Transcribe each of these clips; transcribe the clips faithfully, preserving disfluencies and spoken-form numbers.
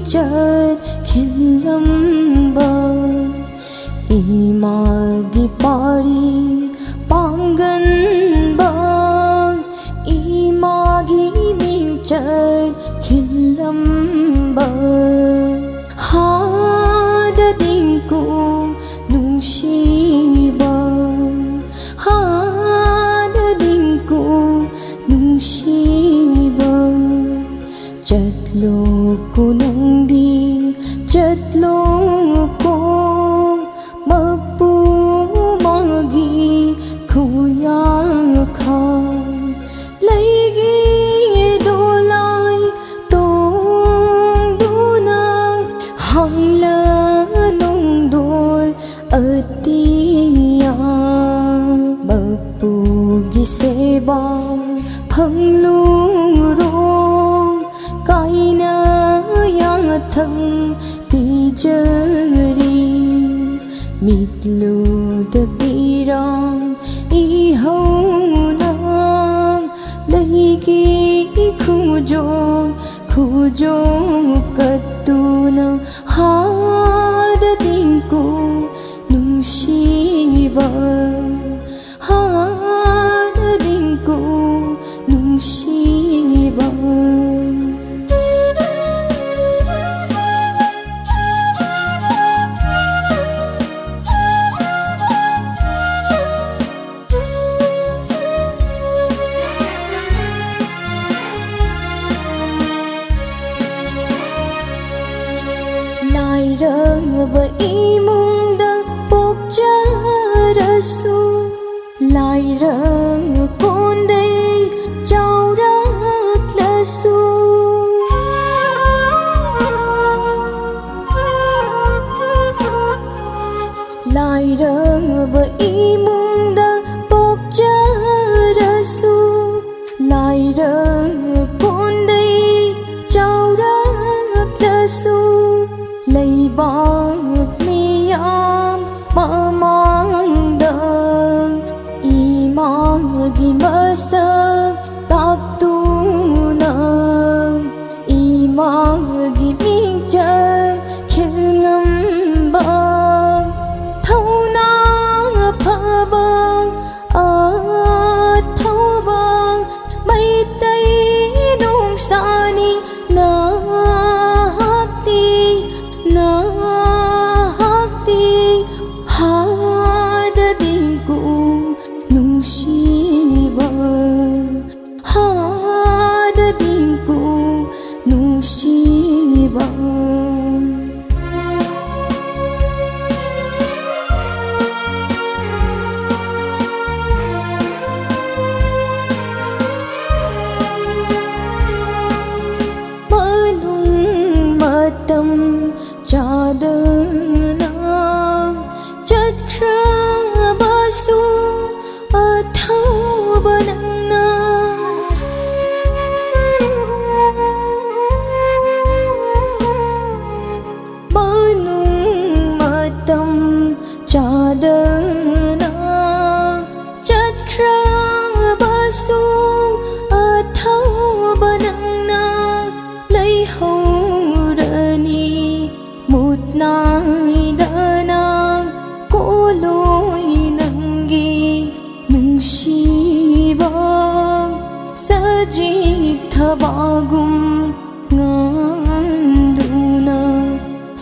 ꯆꯠꯈꯤꯜꯂꯝꯕ, ꯏꯃꯥꯒꯤ ꯄꯥꯔꯤ ꯄꯥꯡꯒꯟꯕ, ꯏꯃꯥꯒꯤ ꯃꯤꯡꯆꯠ ꯈꯤꯜꯂꯝꯕ, ꯍꯥꯗꯗꯤꯡꯀꯨ ꯅꯨꯡꯁꯤꯕ, ꯍꯥꯗꯗꯤꯡꯀꯨ ꯅꯨꯡꯁꯤꯕ, ꯆꯠꯂꯣꯀꯣ ꯅꯪꯗꯤ, ꯆꯠꯂꯣꯀꯣ, ꯃꯄꯨ ꯃꯥꯒꯤ ꯈꯨꯌꯥꯈꯥ꯫ ꯂꯩꯒꯤ ꯗꯣꯂꯥꯏ ꯇꯣꯡꯗꯨꯅ ꯍꯪꯂ ꯅꯣꯡꯗꯣꯜ ꯑꯇꯤꯌꯥ꯫ ꯃꯄꯨꯒꯤ ꯁꯦꯕꯥ ꯐꯪꯂꯨꯔꯣ, ꯀꯥꯏꯅ ꯌꯥꯊꯪ ꯄꯤꯖꯔꯤ꯫ ꯃꯤꯠꯂꯨꯗ ꯄꯤꯔꯥꯡ ꯏꯍꯧꯅ ꯂꯩꯒꯤ ꯈꯨꯖꯣ ꯈꯨꯖꯣ ꯀꯠꯇꯨꯅ ꯍꯥꯗꯗꯤꯡꯀꯨ ꯅꯨꯡꯁꯤꯕ, ꯍꯥꯗꯗꯤꯡꯀꯨ ꯅꯨꯡꯁꯤꯕ꯫ ꯂꯥꯏꯔꯕ ꯏꯃꯨꯡꯗ ꯄꯣꯛꯆꯔꯁꯨ, ꯂꯥꯏꯔ ꯀꯣꯟꯗꯩ ꯆꯥꯎꯔꯛꯂꯁꯨ, ꯂꯥꯏꯔꯕ ꯏꯃꯨꯡꯗ ꯄꯣꯛꯆꯔꯁꯨ, ꯂꯥꯏꯔ ꯀꯣꯟꯗꯩ ꯆꯥꯎꯔꯛꯂꯁꯨ, ꯂꯩꯕꯥꯛ ꯃꯤꯌꯥꯝ ꯃꯃꯥꯡꯗ ꯏꯃꯥꯒꯤ ꯃꯁꯛ ꯇꯥꯛꯇꯨꯅ, ꯏꯃꯥꯒꯤ ꯃꯤꯡ ꯃꯅꯨꯡ ꯃꯇꯝ ꯆꯥꯗꯅ ꯆꯠꯈ꯭ꯔꯕꯁꯨ ꯑꯊꯧꯕ ꯅꯪꯅ꯫ ꯃꯅꯨꯡ ꯃꯇꯝ ꯆꯥꯗꯅ ꯆꯠꯈ꯭ꯔꯕꯁꯨ ꯑꯊꯧꯕ ꯅꯪꯅ ꯂꯩꯍꯧꯔꯅꯤ꯫ ꯃꯨꯠ ꯅꯥꯏꯗꯅ ꯀꯣꯂꯣꯏ ꯅꯪꯒꯤ ꯅꯨꯡꯁꯤꯕ ꯁꯖꯤꯛ ꯊꯕꯥꯒꯨꯝ ꯉꯥꯟꯗꯨꯅ,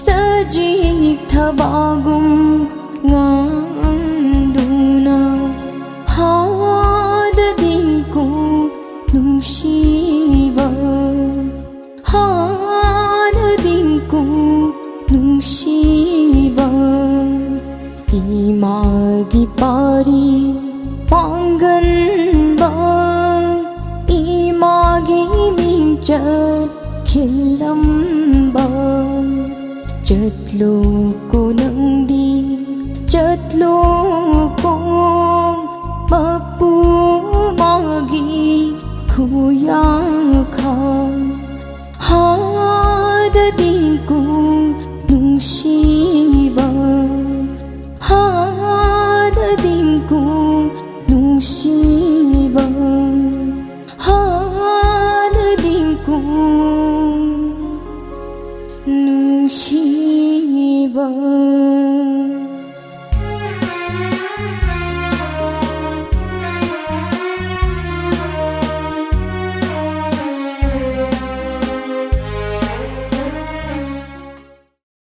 ꯁꯖꯤꯛ ꯊꯕꯥꯒꯨꯝ ꯉꯥꯟꯗꯨꯅ ꯍꯥꯗꯗꯤꯡꯀꯨ ꯅꯨꯡꯁꯤꯕ, ꯍꯥꯗꯗꯤꯡꯀꯨ ꯅꯨꯡꯁꯤꯕ꯫ ꯏꯃꯥꯒꯤ ꯄꯥꯔꯤ ꯄꯥꯡꯒꯟꯕ, ꯏꯃꯥꯒꯤ ꯃꯤꯡꯆꯠ ꯈꯤꯜꯂꯝꯕ꯫ ꯆꯠꯂꯣꯀꯣ ꯅꯪꯗꯤ, ꯆꯠꯂꯣꯀꯣ ꯃꯄꯨ ꯃꯥꯒꯤ ꯈꯨꯌꯥꯈꯥ꯫ ꯍꯥꯗꯗꯤꯡꯀꯨ ꯅꯨꯡꯁꯤꯕ, ꯍꯥꯗꯗꯤꯡꯀꯨ ꯅꯨꯡꯁꯤꯕ, ꯍꯥꯗꯗꯤꯡꯀꯨ ꯅꯨꯡꯁꯤꯕ꯫